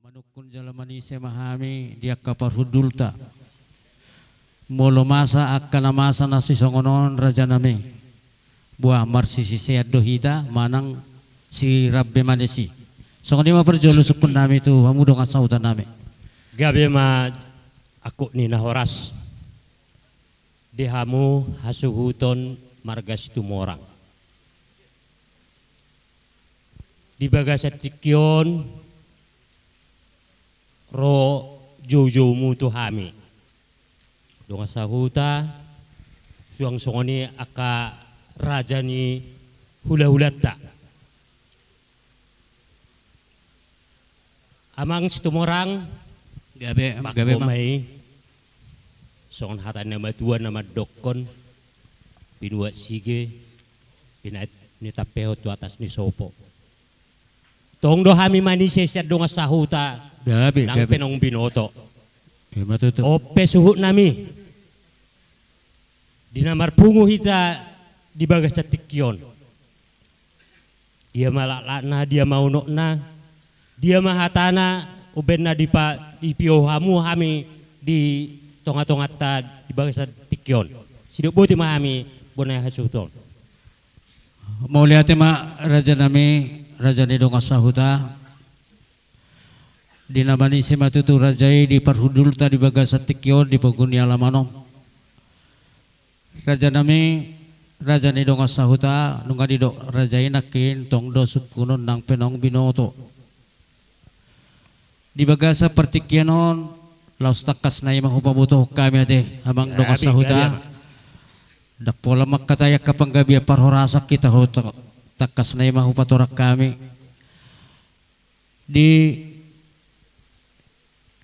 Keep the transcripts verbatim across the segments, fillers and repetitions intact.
Manungkun jala manise ma hami di angka parhundulta. Molo masa angka na masa na sisongon on, rajanami, boha, marsisisean do hita manang sirambe manisi. Songon i ma parjolo sungkunnami tu hamu dongan sahutanami. Gabe ma angkup ni na horas di hamu hasuhuton marga Situmorang. Di bagasan tingki on ro joujoumu tu hami dongan sahuta, suang songon i angka raja ni hulahulanta. Amang Situmorang, gabe, gabe, Amang. Songon i, songon hata ni na matua na mandokkon, binuat sige, binaen ni tampehon tu atas ni sopo. Tong do hami manise sian dongan sahuta, gabe, nang gabe, pe naung binoto. Ima tutu. On pe suhutnami, di na marpungu hita di bagasan tingki on. Dia ma laklakna, dia ma unokna, dia ma hatana, umbaen na dipa-, dipio hamu hami di tongatonganta di bagasan tingki on. Sidok boti ma hami bona ni hasuhuton. Mauliate ma rajanami, raja ni dongan sahuta. Di na manise ma tutu raja i di parhundulta di bagasan tingki on di pogu ni alaman on. Rajanami, raja ni dongan sahuta, nunga didok raja i nangkin, tong do sungkunon nang pe naung binoto. Di bagasan partingkian on, laos tangkas nai ma hupabotohon hami ate, amang dongan sahuta. Gabe, gabe, amang. Ndang pola mangkatai angka panggabean parhorasan hita, tangkas nai ma hupatorang hami. Di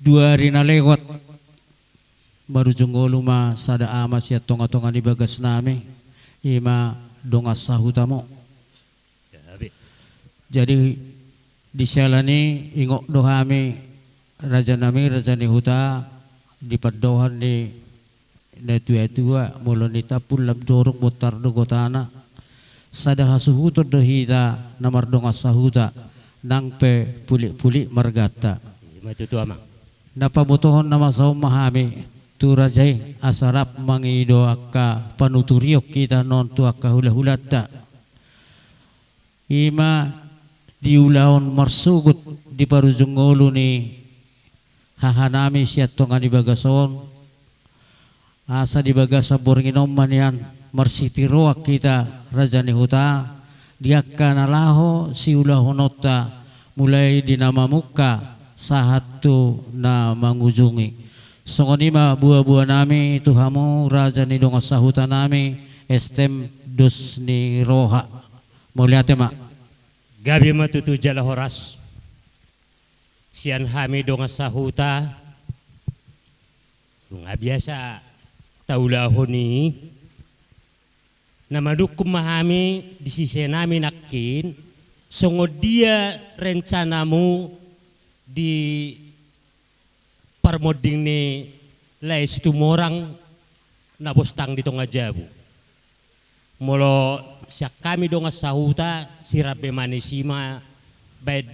dua ari na lewat, marujung ngolu ma sada ama sian tongatonga ni bagasnami, ima dongan sahutamu. Jadi, di siala ni i ingot do hami, rajanami, raja ni huta, di pandohan ni natuatua, molo nitampul lam dorung, bontar do gotana. Sada hasuhuton do hita na mardongan sahuta, nang pe pulikpulik marganta. Ima tutu, amang. Na pabotohon na masa on ma hami tu raja i, asa rap mangido angka panuturion hita nuaeng tu angka hulahulanta. Ima di ulaon marsogot di parujung ngolu ni hahanami sian tonga ni bagas on, asa di bagasan borngin on ma nian marsitiroan hita, raja ni huta, di angka na laho siulahononta, mulai di na mamungka sahat tu na mangujungi. Songon i ma buabuanami tu hamu, raja ni dongan sahutanami, S T M dos ni roha. Mauliate ma. Gabe ma tutu jala horas. Sian hami dongan sahuta, nunga biasa taulahon i, na manungkun ma hami di sisenami nangkin, songon dia rencanamu di parmonding ni Lae Situmorang na bostang di tonga jabu. Molo sian hami dongan sahuta, sirambe manisi ma baen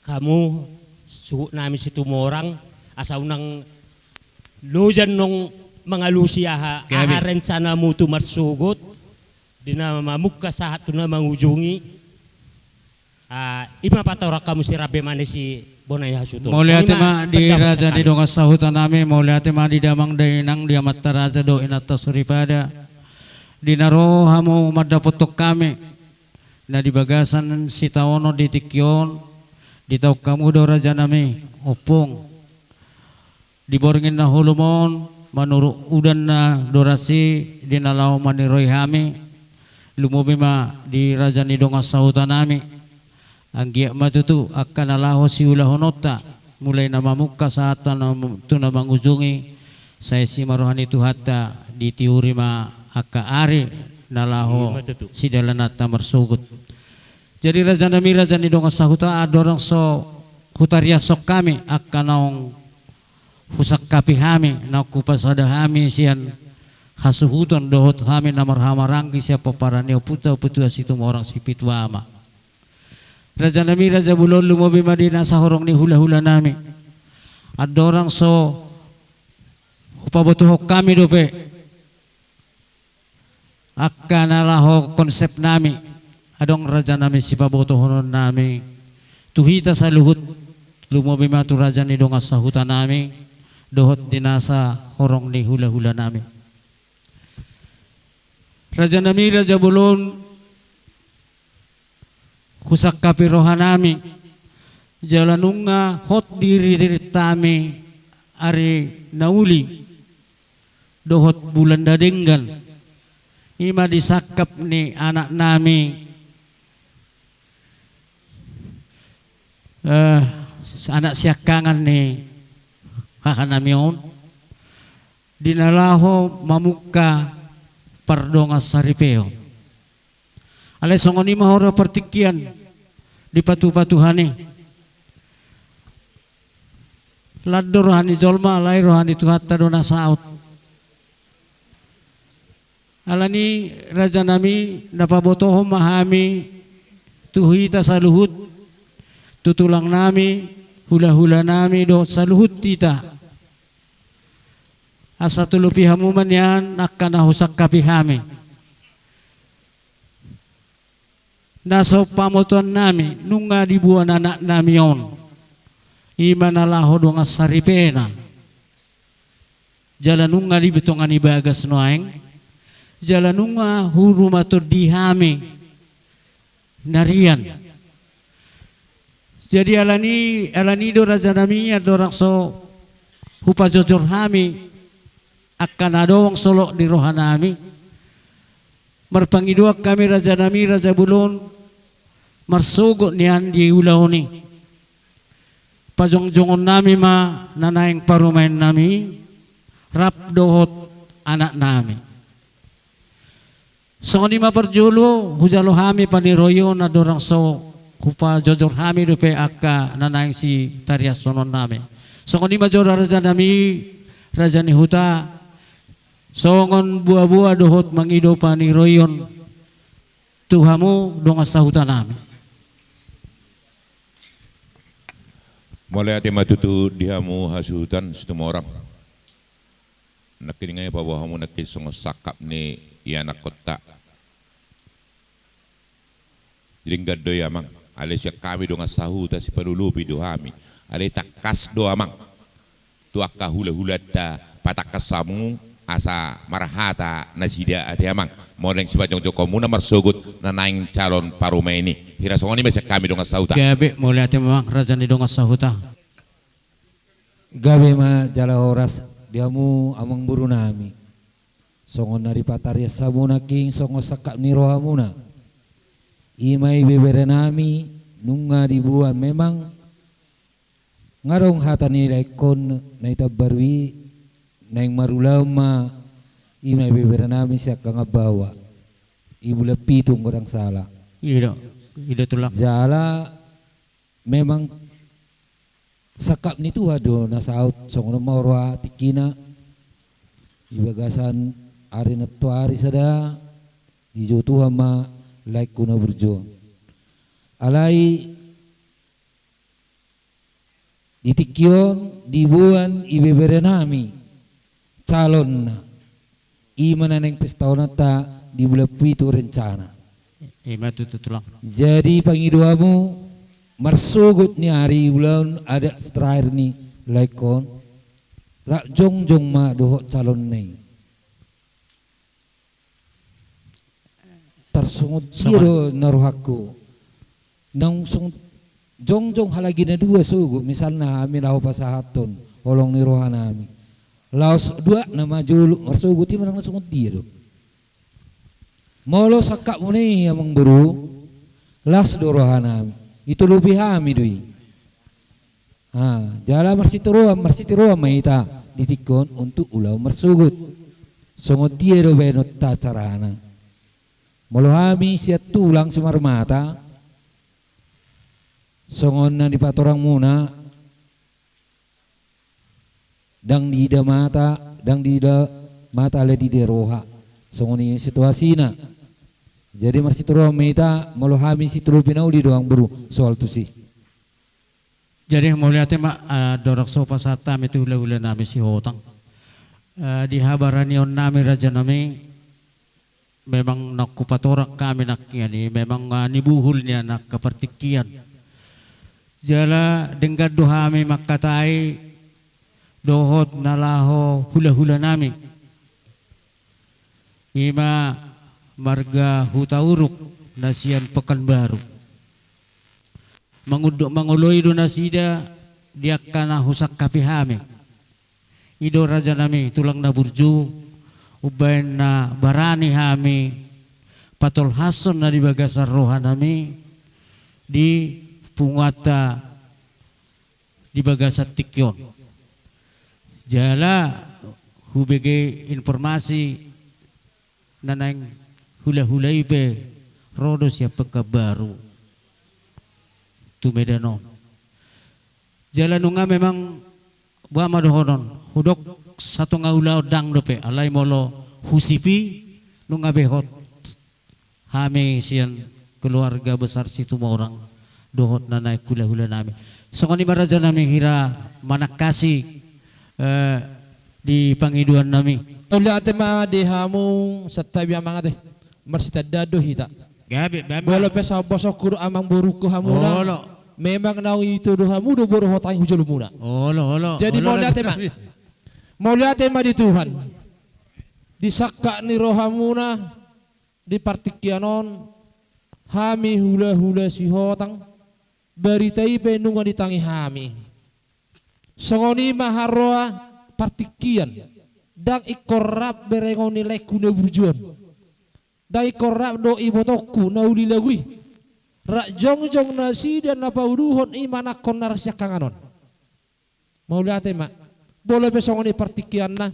hamu suhutnami Situmorang, asa unang loja annon mangalusi aha, aha rencanamu tu marsogot, di na mamungka sahat tu na mangujungi. Ah, ima patorang hamu sirambe manisi bona ni hasuhuton. Mauliate ma di raja ni dongan sahutanami, mauliate ma di damang dainang, di amanta raja dohot inanta soripada. Di na ro hamu mandapothon hami na di bagasan sitaonon di tingki on, ditaon hamu do rajanami ompung. Di borngin na holom on, manurut udan na doras i, di na laho maniroi hami, lumobi ma di raja ni dongan sahutanami. Anggiat ma tutu angka na laho siulahononta, mulai na mamungka sahat tu na, tu na mangujungi, sai asi ma roha ni Tuhanta, ditiuri ma angka ari na laho sidalananta marsogot. Jadi rajanami, raja ni dongan sahuta, andorang so hutariashon hami angka naung husangkapi hami, naung hupasada hami sian hasuhuton dohot hami na marhahamaranggi sian pomparan ni ompunta Ompu Tuan Situmorang Sipitu Ama. Raja nami, Raja Bolon, lumobi ma di nasa horong ni hula-hula nami. Andorang so hupabotohon hami dope angka na laho konsep nami, adong raja nami sipabotohonon nami tu hita saluhut, lumobi ma tu raja ni dongan sahuta nami, dohot di nasa horong ni hula-hula nami. Raja nami, Raja Bolon, husangkapi roha nami, jala nunga hot diri-diri nami ari na uli dohot bulan na denggan, i ma di sangkap ni anak nami, eh, anak siangkangan ni haha nami on, di na laho mamungka pardongan saripeon. Alai songon i ma huroha partingkian dipatupa Tuhan i. Lan do roha ni jolma, alai roha ni Tuhanta do na saut. Alani, raja nami, na pabotohon ma hami tu hita saluhut, tu tulang nami, hula-hula nami dohot saluhut hita. Asa tulupi hamu ma nian angka na husangkapi hami. Na so pamotoan nami, nunga diboan anak nami on, i ma na laho dongan saripena. Jala nunga di tonga ni bagas nuaeng, jala nunga huruma tondi hami narian. Jadi alani, alani do raja nami, andorang so hupajojor hami angka na adong solot di roha nami, marpangidoan hami, raja nami, Raja Bolon, marsogot nian di ulaon i. Pajongjongon nami ma na naeng parumaen nami rap dohot anak nami. Songon i ma parjolo hujalo hami paniroion andorang so hupajojor hami dope angka na naeng sitariashonon nami. Songon i ma jolo raja nami, raja ni huta, songon boa-boa dohot mangido paniroion tu hamu dongan sahuta nami. Mauliate ma tutu di hamu hasuhuton Situmorang. Nangkin nga i paboa hamu nangkin songon sangkap ni ianakkonta. Denggan do i amang, alai sian hami dongan sahuta sipalulupi do hami. Alai tangkas do amang, tu angka hula-hulanta patangkas hamu asa marhata nasida ate amang. Molo naeng sipajongjongkonmuna marsogot na naeng calon parumaen i. Hira songon i ma sian hami dongan sahuta. Gabe, mauliate ma amang, raja ni dongan sahuta. Gabe ma jala horas di hamu amangboru nami. Songon na dipatarias hamu nangkin songon sangkap ni rohamuna. I ma ibebere nami nunga diboan, memang nga adong hata ni laengkon na i tambaru i, naeng marulaon ma i ma ibebere nami sian hanggambawa. I bulan pitu anggo ndang sala. I do, i do tulang. Jala memang sangkap ni Tuhan do na saut, songon on ma huroha tingkina di bagasan ari nantoari sada dijou Tuhan ma laengku na burju on. Alai di tingki on diboan ibebere nami calonna. I ma na naeng pestahononta di bulan pitu rencana. I ma tutu tulang. Jadi pangido hamu marsogot ni ari ulaon adat terakhir ni laengkon, rap jongjong ma dohot calonna i. Tarsongon dia do na rohangku. Naung songon jongjong halagi na dua sogot, misalna hami laho pasahathon holong ni roha nami. Laos duakna ma jolo marsogot i manang na songon dia do. Molo sangkapmuna i amangboru, las do roha nami. Itulupi hami do i. Ha, jala marsitiruan, marsitiruan ma hita di tingki on untuk ulaon marsogot. Songon dia do baenonta carana. Molo hami sian tulang simarmata, songon na dipatorangmuna, ndang diida mata, ndang diida mata alai diida roha. Songon i situasina. Jadi marsituru ma hita, molo hami situru pinauli do amang boru soal tusi. Jadi mauliate ma, eh, dorang so pasahat hami tu hulahula nami Sihotang. Eh, di habaranion nami raja nami, memang nangku patorang hami nangkiningan i, memang, eh, nibuhul ni angka partingkian. Jala denggan do hami mangkatai dohot na laho hulahula nami. Ima marga Hutauruk na sian Pekanbaru. Mangunduk mangoloi do nasida di angka na husangkapi hami. I do raja nami tulang na burju, umbaen na barani hami patolhashon na di bagasan roha nami di punguanta di bagasan tingki on. Jala hubege informasi na naeng hulahula i pe ro do sian Pekanbaru tu Medan on. Jala nunga memang boha ma dohonon, hudok satonga ulaon ndang dope, alai molo husip i nunga be hot hami sian keluarga besar Situmorang dohot na naeng hulahula nami. Songon i ma raja nami hira manangkasi, eh, di pangidoan nami. Mauliate ma di hamu santabi amang ate. Marsitandaan do hita. Gabe, bamba. Molo pe saombasongku do amang borungku hamuna. Olo. Memang naung ito do hamu do boru Hotang i hu jolomuna. Olo, olo. Jadi olo, mauliate ma. Raja nami. Mauliate ma di Tuhan. Di sangkap ni rohamuna. Di partingkian on, hami hulahula Sihotang, barita i pe nunga ditangi hami. Songon i ma haroa partingkian, ndang ingkon rap berengon ni laengku na burju on. Ndang ingkon rap dohot ibotongku na uli lagu i. Rap jongjong nasida na pauduhon i manangkon na ra siangkangan on. Mauliate ma. Molo pe songon i partingkianna.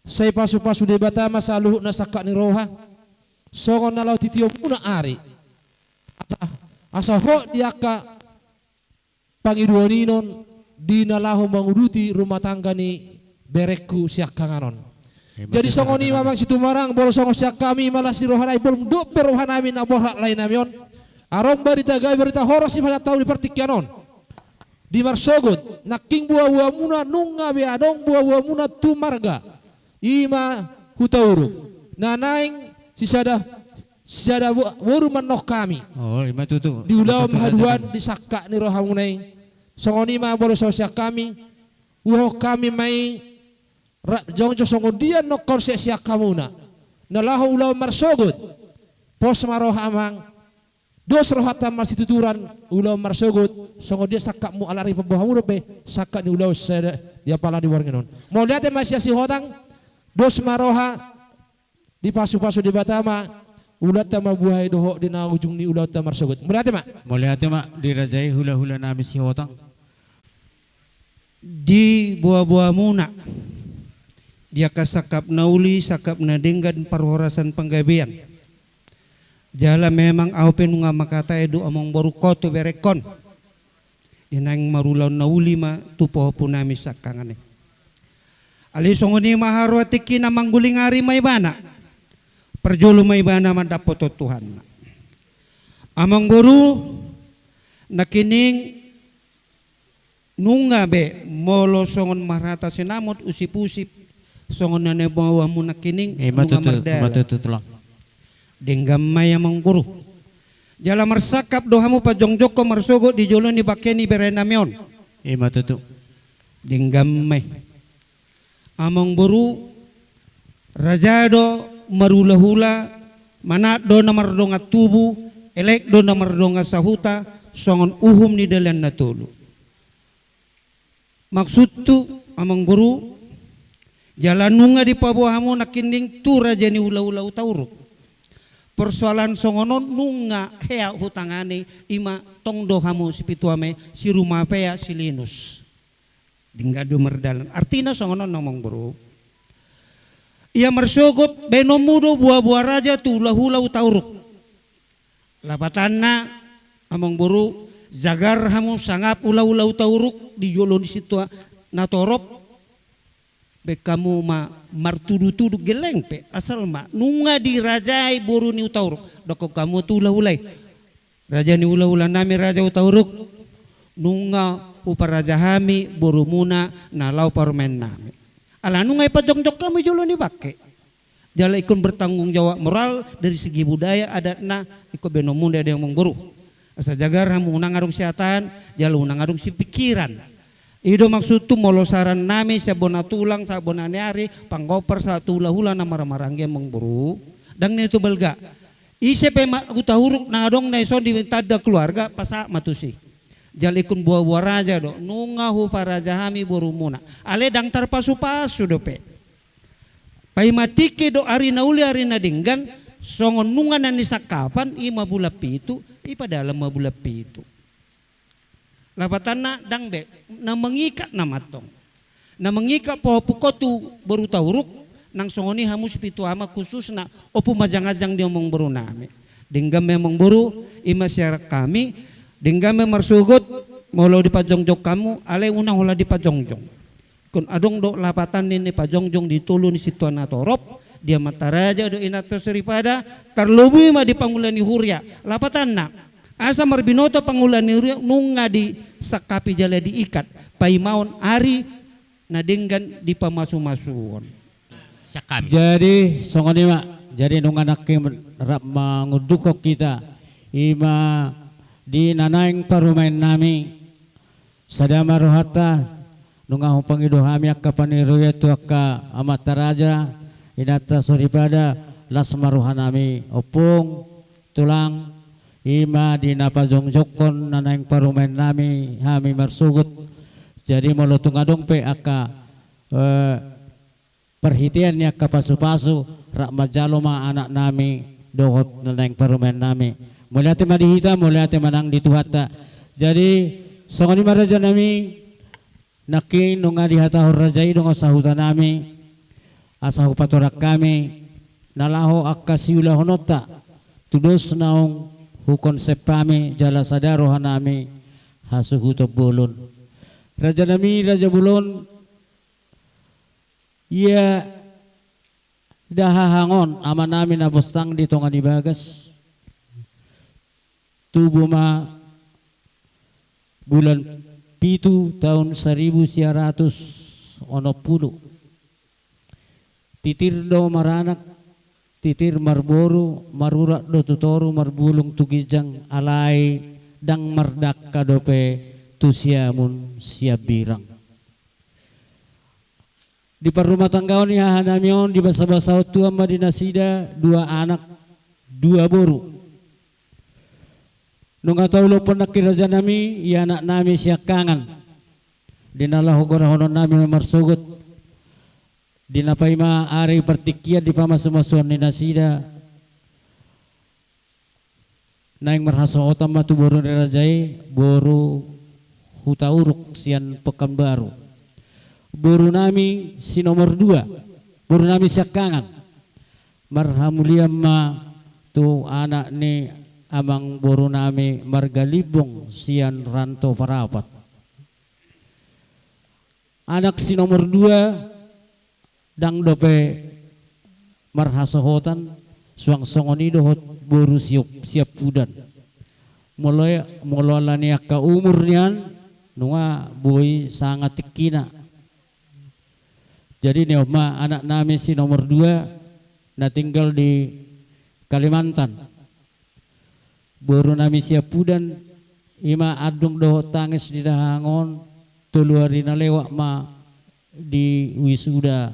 Sai pasupasu Debata ma saluhutna sangkap ni roha. Songon na laho titiomuna ari. Asa, asa hot di angka pangidoan i non di na laho manguduti rumah tangga ni berengku siangkangan on. Jadi songon i ma amang Situmorang, molo songon sian hami ma las ni roha nai, molo dung pe roha nami na borhat lae nami on. Adong barita gabe barita horas sipasahat hamu di partingkian on. Di marsogot, nangkin buabuamuna nunga be adong buabuamuna tu marga. I ma Hutauruk. Na naeng sisada, sisada bo-, boru ma annon hami. Oh, i ma tutu. Di ulaon haduan di sangkap ni rohamuna i. Songon i ma molo songon sian hami. Huboan hami ma i. Rap jongjong songon dia annon hamu sian sian hamuna. Na laho ulaon marsogot. Pos ma roha amang. Dos rohanta marsituturan, ulaon marsogot, songon dia sangkapmu alai pamboahanmu dope, sangkap ni ulaon sada, di apala di borngin on. Mauliate ma sian Sihotang, dos ma roha, dipasupasu Debata ma, ulaonta mambuhai dohot di na ujung ni ulaonta marsogot. Mauliate ma. Mauliate ma, di raja i hulahula nami Sihotang. Di boaboamuna, di angka sangkap na uli, sangkap na denggan parhorasan panggabean. Jala memang ahu pe nunga mangkatai do amang boru ho tu berengkon. Di naeng marulaon na uli ma tu pahompu nami siangkangan i. Alai songon i ma haroa tingkina mangguling ari ma ibana. Parjolo ma ibana mandapothon Tuhanna. Amang boru, nangkining nunga be molo songon marhata sinamot usip-usip songon na niboamu nangkining. Eh, nunga tutu, mardalan. Tulang. Denggan ma i amang boru. Jala marsangkap do hamu pajongjongkon marsogot di jolo ni bangke ni bere nami on. Eh, tutu. Denggan ma i. Amang boru, raja do marhulahula, manat do na mardongan tubu, elek do na mardongan sahuta, songon uhum ni Dalihan Na Tolu. Maksudhu, amang boru, jala nunga dipaboa hamu nangkining tu raja ni hulahula Hutauruk. Persoalan songon on nunga hea hutangani, i ma tong do hamu sipituam i, si Rumapea, si Linus. Denggan do mardalan. Artina songon on amang boru. Ia marsogot baenonmu do boaboa raja tu hulahula Hutauruk. Lapatanna amang boru, jagar hamu sangap hulahula Hutauruk di jolo ni sintua na torop. Baen hamu ma martudutudu, gelleng pe, asal ma nunga dirajai boru ni Hutauruk. Dokkon hamu tu hulahula i: Raja ni hulahula nami, Raja Hutauruk, nunga huparaja hami borumuna na laho parumaen nami. Ala nunga ipajongjong hamu i jolo ni bangke. Jala ingkon bertanggung jawab moral dari segi budaya adatna, ingkon baenonmuna i, amangboru. Asa jagar hamu, unang adong sihataan jala unang adong sipingkiran. I do maksudhu molo saran nami sian bona tulang sahat bona ni ari, panggompar sahat tu hulahula na marhahamaranggi, amangboru. Ndang nian tu balga. Ise pe ma Hutauruk na adong na dison di tanda keluarga, pasahat ma tusi. Jala ingkon boaboa raja do, nunga huparaja hami borumuna. Alai ndang tarpasupasu dope. Paima tingki do ari na uli, ari na denggan, songon nunga na nisangkapan, i ma bulan pitu, ipadalan ma bulan pitu. Lapatanna ndang be, na mengikat nama antong. Na mengikat pahompuhon tu boru Hutauruk, nang songon i hamu sipitu ama, khususna Ompu Manjanganjang di, amangboru nami. Denggan ma, amangboru, i ma siaran hami, denggan ma marsogot, molo dipajongjong hamu, alai unang holan dipajongjong. Ingkon adong do lapatan ni na pajongjong di tolu ni sintua na torop, di amanta raja dohot inanta soripada, tarlobi ma di pangula ni huria. Lapatanna, asa marbinoto pangula ni huria, nunga disangkapi jala diikat, paimaon ari na denggan di pamasumasuon. Sian hami. Jadi, songon i ma, jadi nunga nangkin rap mangundukhon hita, i ma di na naeng parumaen nami. Sada ma rohanta, nunga hupangido hami angka paniroian tu angka amanta raja, inanta soripada, las ma roha nami, ompung, tulang, i ma di na pajongjonghon na naeng parumaen nami, hami marsogot. Jadi molo tung adong pe angka, eh, parhitean ni angka pasupasu, rap manjalo ma anak nami dohot na naeng parumaen nami. Mauliate ma di hita, mauliate ma nang di Tuhanta. Jadi, songon i ma raja nami, nangkin nunga dihatahon raja i dongan sahuta nami, asa hupatorang hami na laho angka siulahononta, tu dos naung hukonsep hami jala sada roha nami hasuhuton bolon. Raja nami, raja bolon, ia Dahahangon, ama nami na bostang di tonga ni bagas, tubu ma bulan pitu taon saribu sia ratus onom pulu. Titir do maranak, titir marboru, marurat do tu toru, marbulung tu ginjang, alai ndang mardangka dope tu siamun siambirang. Di parrumatanggaon ni haha nami on, dibasabasahon Tuhan ma di nasida dua anak, dua boru. Nunga taulomhon nangkin raja nami, i anak nami siangkangan. Di na laho gorahonon nami marsogot, di na paima ari partingkian di pamasumasuon ni nasida, naeng marhasohotan ma tu boru ni raja i, boru Hutauruk sian Pekanbaru. Boru nami si nomor dua, boru nami siangkangan. Marhamulian ma tu anak ni amangboru nami marga Limbong sian Ranto Parapat. Anak si nomor dua, ndang dope marhasohotan, suang songon i dohot boru siop-, siampudan. Molo, molo ala ni angka umur nian, nunga boi sanga tingkina. Jadi, ni on ma anak nami si nomor dua, na tinggal di Kalimantan. Boru nami siampudan, i ma andung dohot tangis di Dahahangon, tolu ari na lewat ma di wisuda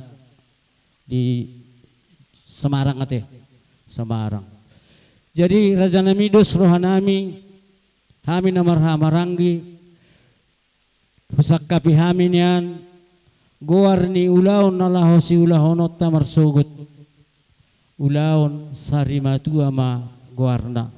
di Semarang ate. Semarang. Jadi, raja nami, dos roha nami, hami na marhahamaranggi, husangkapi hami nian goar ni ulaon na laho siulahononta marsogot. Ulaon sarimatua ma goarna.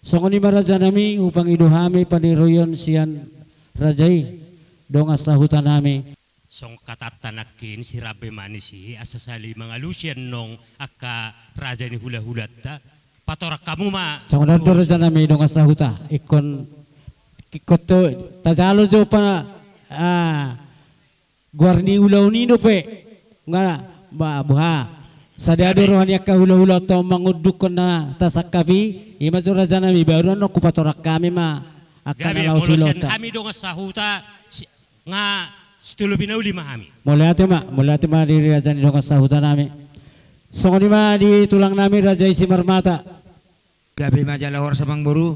Songon i ma raja nami, hupangido hami paniroion sian raja i, dongan sahuta nami. Songon hatanta nangkin, sirambe manis i, asa sali mangalusi annon angka raja ni hulahulanta. Patorang hamu ma. Songon on do raja nami, dongan sahuta. Ingkon, ingkon tu, tajalo jo pa, ah, goar ni ulaon i dope. Nga, ba, buha. Sada do roha ni angka hulahula on mangundukhon na tasangkapi, i ma jo raja nami, baru annon hupatorang hami ma angka na laho tu ulaonta. Hami dongan sahuta, si-, nga sitolopi na uli ma hami. Mauliate ma, mauliate ma di raja ni dongan sahuta nami. Songon i ma di tulang nami raja i Simarmata. Gabe ma jala horas amang boru.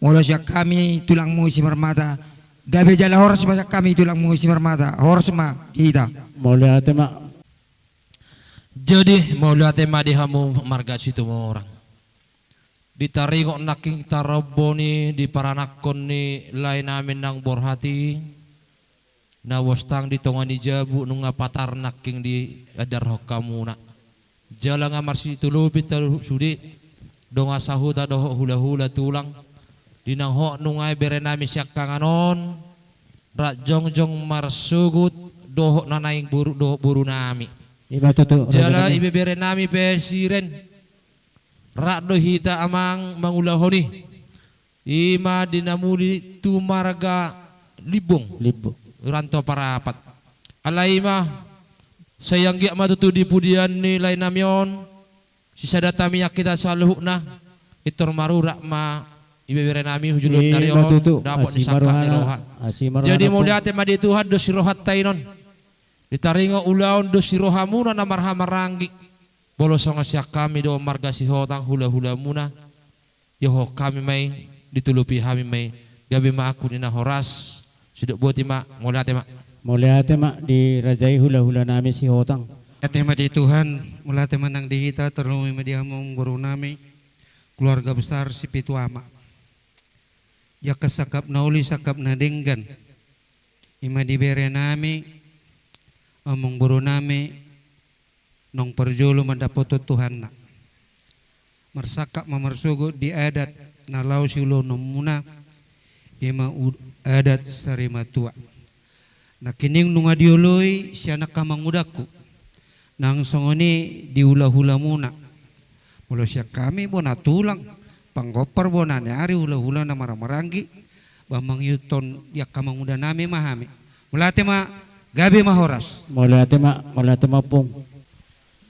Molo sian hami tulangmu Simarmata. Gabe jala horas ma sian hami tulangmu Simarmata. Horas ma hita. Mauliate ma. Jadi mauliate ma di hamu marga Situmorang. Di taringot nangkin tarombo ni di paranakhon ni lae nami nang borhat i. Na bostang di tonga ni jabu nunga patar nangkin diandarhon hamuna. Jala nga marsitolopi talu sude dongan sahuta dohot hulahula tulang. Di na hot nunga i bere nami siangkangan on rap jongjong marsogot dohot na naeng boru dohot boru nami. Ima tutu. Jala ibebere nami pe siren rap do hita amang mangulahon i. Ima di na muli tu marga Limbong. Limbong. Rantau Parapat. Alai ima sai anggiat ma tutu di pudian ni lae nami on. Sisada tangiang hita saluhutna. Pintor marurat ma ibebere nami hu joloan ni ari on. Ima tutu. Dapot ni sangkap ni roha. Asi ma rohana. Asi ma rohana. Jadi mauliate ma di Tuhan dos ni rohanta i non. Di taringot ulaon dos ni rohamuna na marhahamaranggi. Molo songon sian hami do marga Sihotang hulahulamuna. Diohon hami ma i, ditolopi hami ma i, gabe ma ahu ni na horas. Sidok boti ma, mauliate ma. Mauliate ma di raja i hulahula nami Sihotang. Mauliate ma di Tuhan, mauliate ma nang di hita, tarlumobi ma di hamu boru nami, keluarga besar Sipitu Ama. Di angka sangkap na uli, sangkap na denggan. Ima di bere nami, amang boru nami, naung parjolo mandapothon Tuhanna. Marsangkap ma marsogot di adat na laho siulahononmuna, ima u-, adat sarimatua. Nangkining nunga dioloi sian angka amangudangku. Nang songon i di hulahulamuna. Molo sian hami bona tulang, panggompar bona ni ari hulahula na marhahamaranggi, ba mangihuthon di angka amanguda nami ma hami. Mauliate ma, gabe ma horas. Mauliate ma, mauliate ma Ompung.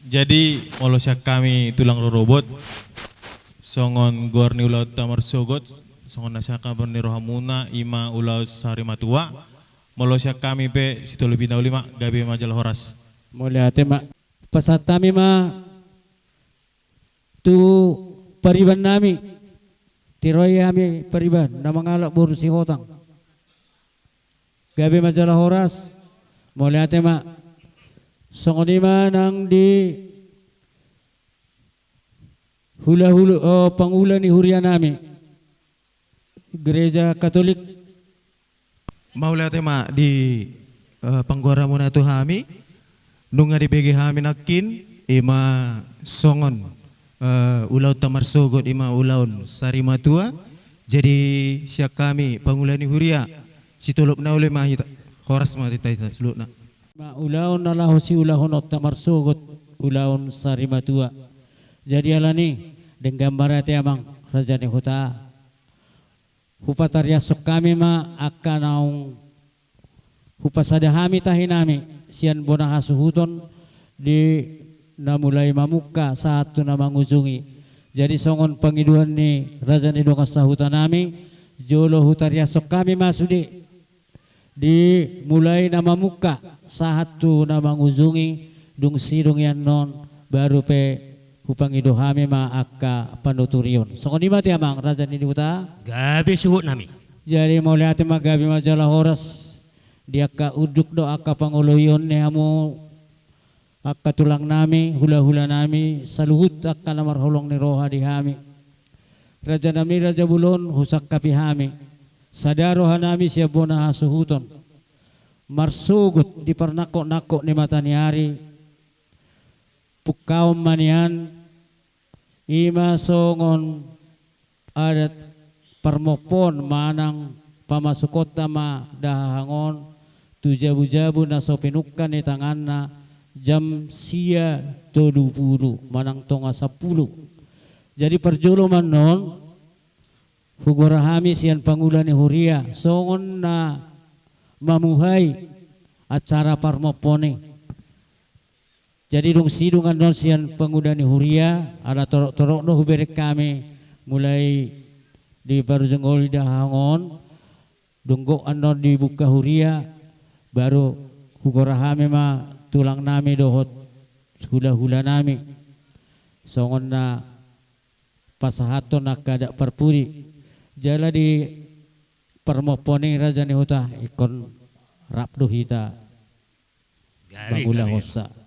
Jadi, molo sian hami tulang rorobot, songon goar ni ulaonta marsogot, songon na sian goar ni rohamuna, ima ulaon sarimatua, molo sian hami pe sitolopi na uli ma, gabe ma jala horas. Mauliate ma. Pasahat hami ma tu pariban nami, tiroi hami pariban, na mangalap boru Sihotang. Gabe ma jala horas, mauliate ma. Songon i ma nang di hulahula, oh, pangula ni huria nami. Gereja Katolik. Mauliate ma di, eh, panggoaranmuna tu hami, nunga dibege hami nangkin, ima songon, eh, ulaonta marsogot ima ulaon sarimatua, jadi sian hami pangula ni huria, sitolopi na uli ma hita, horas ma hita, hita saluhutna. Ma ulaon na laho siulahononta marsogot, ulaon sarimatua. Jadi alani, denggan ma rade amang, raja ni huta. Hupatariashon hami ma angka naung hupasada hami tahi nami sian bona hasuhuton di na mulai mamungka sahat tu na mangujungi. Jadi songon pangidoan ni raja ni dongan sahuta nami, jolo hutariashon hami ma sude. Di mulai na mamungka sahat tu na mangujungi, dung sidung i annon, baru pe hupangido hami ma angka panuturion. Songon i ma te amang raja ni huta. Gabe suhut nami. Jadi mauliate ma, gabe ma jala horas di angka unduk dohot angka pangoloion ni hamu. Angka tulang nami, hula-hula nami, saluhut angka na marholong ni roha di hami. Raja nami, raja bolon, husangkapi hami. Sada roha nami sian bona hasuhuton. Marsogot di parnangkok-nangkok ni mata ni ari. Pungkaon ma nian, ima songon adat parmompoon manang pamasukonta ma dahahang on tu jabu-jabu na so pinungka ni tanganna jam sia tolu pulu manang tonga sampulu. Jadi parjolo ma annon hugora hami sian pangula ni huria songon na mamuhai acara parmompoon i. Jadi dung sidung annon sian panguda ni huria, ala torok-torok do hubereng hami, mulai di parujung on di dahahang on, dung gok annon dibuka huria, baru hugora hami ma tulang nami dohot hula-hula nami. Songon na pasahathon angka adat parpudi. Jala di parmompon i raja ni huta ingkon rap do hita mangulahonsa.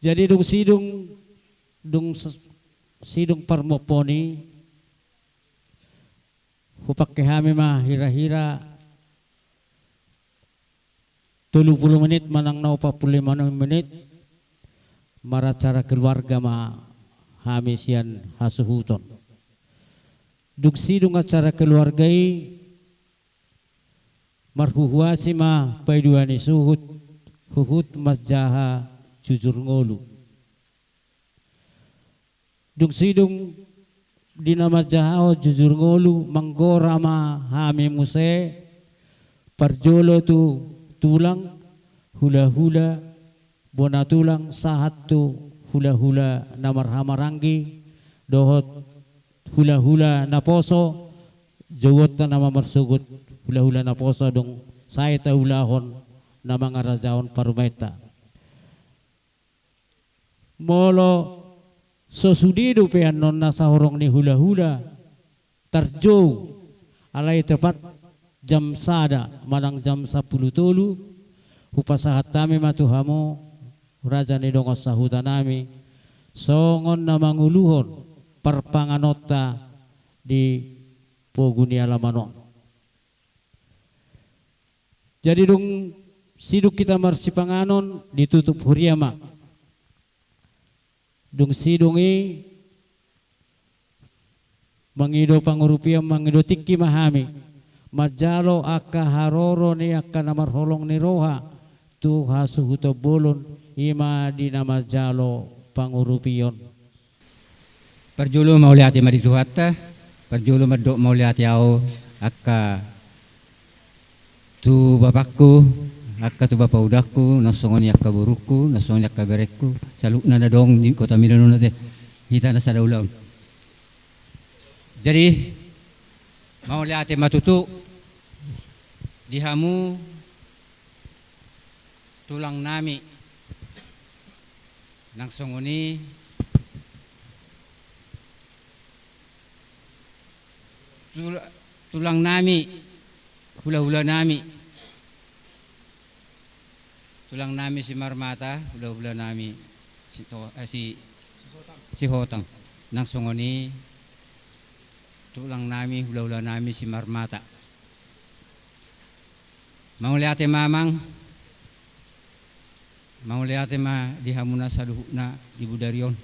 Jadi dung sidung, dung s-, sidung parmompon i, hupangke hami ma hira-hira tolu pulu menit manang na opat pulu lima menit, maracara keluarga ma hami sian hasuhuton. Dung sidung acara keluarga i, marhuhuasi ma paidua ni suhut, huhut manjaha jujur ngolu. Dung sidung di na manjahahon jujur ngolu, manggora ma hami muse, parjolo tu tulang, hula-hula, bona tulang, sahat tu hula-hula na marhahamaranggi, dohot hula-hula naposo, jouonta nama marsogot hula-hula naposo, dung sae taulahon na mangarajahon parumaenta. Molo so sude dope annon na sahorong ni hula-hula tarjou, alai tepat jam sada manang jam sampulu tolu, hupasahat hami ma tu hamu, raja ni dongan sahuta nami, songon na manguluhon parpanganonta di pogu ni alaman on. Jadi dung sidung hita marsipanganon, ditutup huria ma. Dung sidung i mangido pangurupion, mangido tingki ma hami manjalo angka haroro ni angka na marholong ni roha tu hasuhuton bolon, i ma di na manjalo pangurupion. Parjolo mauliate ma di Tuhanta, parjolo mandok mauliate ahu angka tu bapakku, angka tu bapa udangku, nang songon i angka borungku, nang songon i angka berengku, saluhutna na adong di kota Milan on ate, hita na sada ulaon. Jadi mauliate ma tutu di hamu tulang nami, nang songon i tul-, tulang nami, hula-hula nami, tulang nami Simarmata, hula-hula nami Sito-, eh, Si-, Sihotang, nang songon i tulang nami, hula-hula nami Simarmata. Mauliate ma amang, mauliate ma di hamuna saluhutna di bodari on,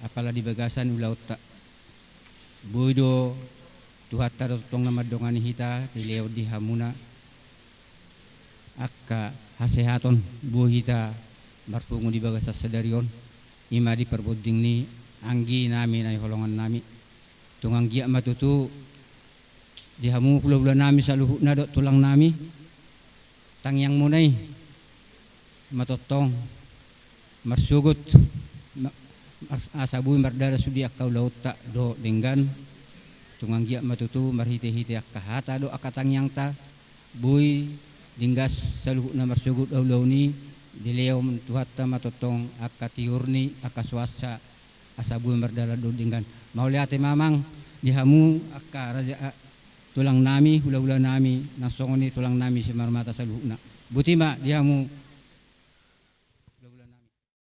apala di bagasan ulaonta. Boi do Tuhanta do tongtong na mandongani hita, dilehon di hamuna angka hasehaton, boi hita marpungu di bagasan sadari on, i ma di parbonding ni anggi nami na niholongan nami. Tung anggiat ma tutu di hamu hula-hula nami saluhutna dohot tulang nami, tangiangmuna i ma tongtong marsogot, ma-, mar-, asa boi mardalan sude angka ulaonta dohot denggan. Tung anggiat ma tutu marhite-hite angka hata dohot angka tangiangta, boi denggan saluhutna marsogot ulaon i, dilehon Tuhanta ma tongtong angka tiur ni angka suansa, asa boi mardalan dohot denggan. Mauliate ma amang di hamu angka raja, a, tulang nami, hula-hula nami, nang songon i tulang nami Simarmata saluhutna. Boti ma di hamu